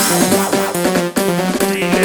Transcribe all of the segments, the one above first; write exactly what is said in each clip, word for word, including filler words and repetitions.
And everybody's on the table. And everybody's on the table. Table, table, table, table, table, table, table, table. And everybody's on the table.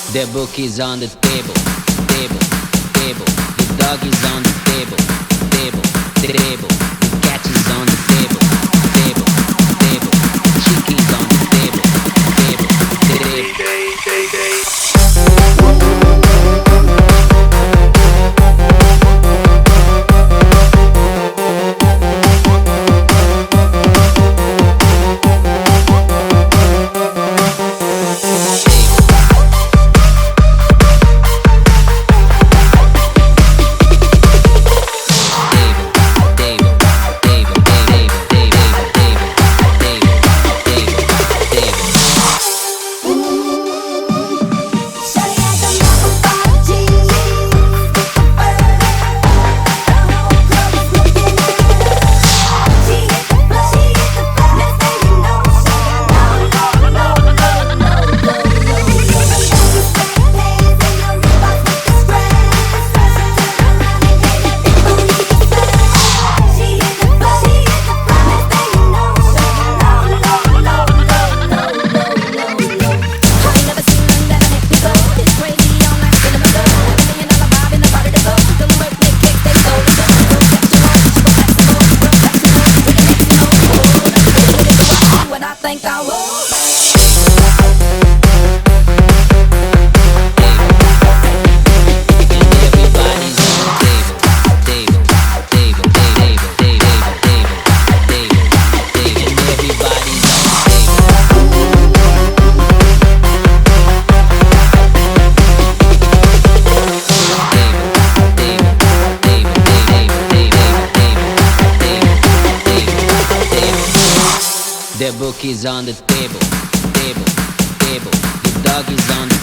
The book is on the table, table, table. The dog is on the table, table, table. The cat is on the table, table, table. The chick is on the table, table, table. The book is on the table, table, table. The dog is on the